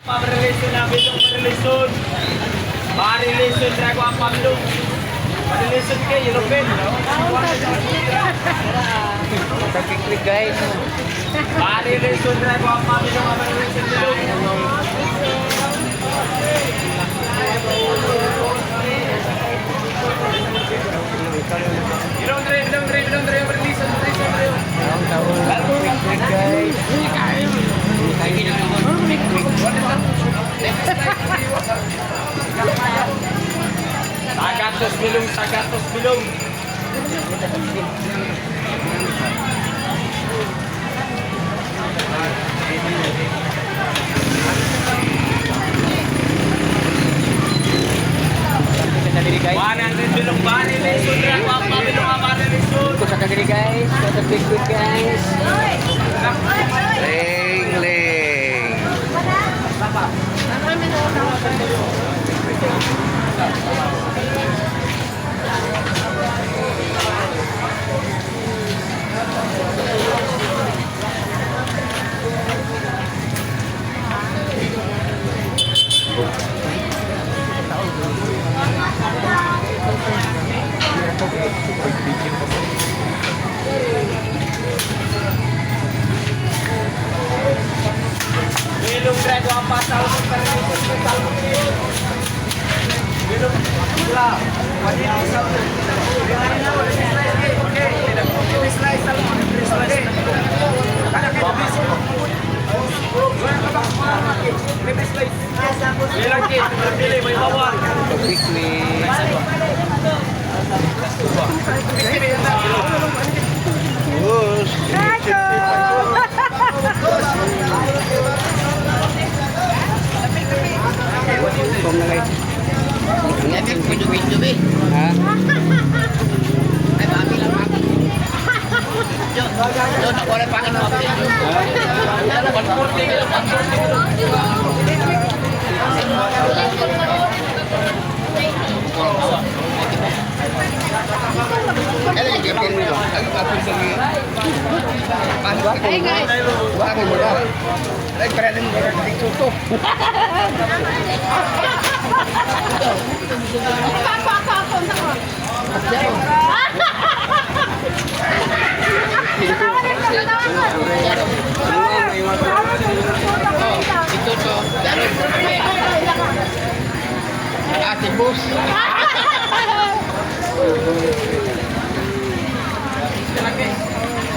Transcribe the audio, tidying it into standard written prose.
Pamarelation na bilong parelation. Parelation ra ko ang pamilong. Parelation kay yellow pen. Pag-click, guys. Parelation ra ko ang pamilong parelation bilong. Bilong dre, bilong dre, bilong dre, parelation, parelation dre. Ang taon. Click, guys. Sagatos bilong, sagatos bilong. Sa kadiri, guys. 100 bilong parelation ra ko ang pamilong ang parelation. Ko sa kadiri, guys. Sa click, guys. Ling ling. Bilong ra ko ang pasalmon parelation salmon bilong. Bilong pula. Pwede salmon. Okay. Slice salmon, slice. Bilang kit, pili may bawal. Click, click. Bus. Kung na, guys. Ha? Ako, ako, ako, ako. Tawanan ko, tawanan ko. Tawanan ko. Ate bus.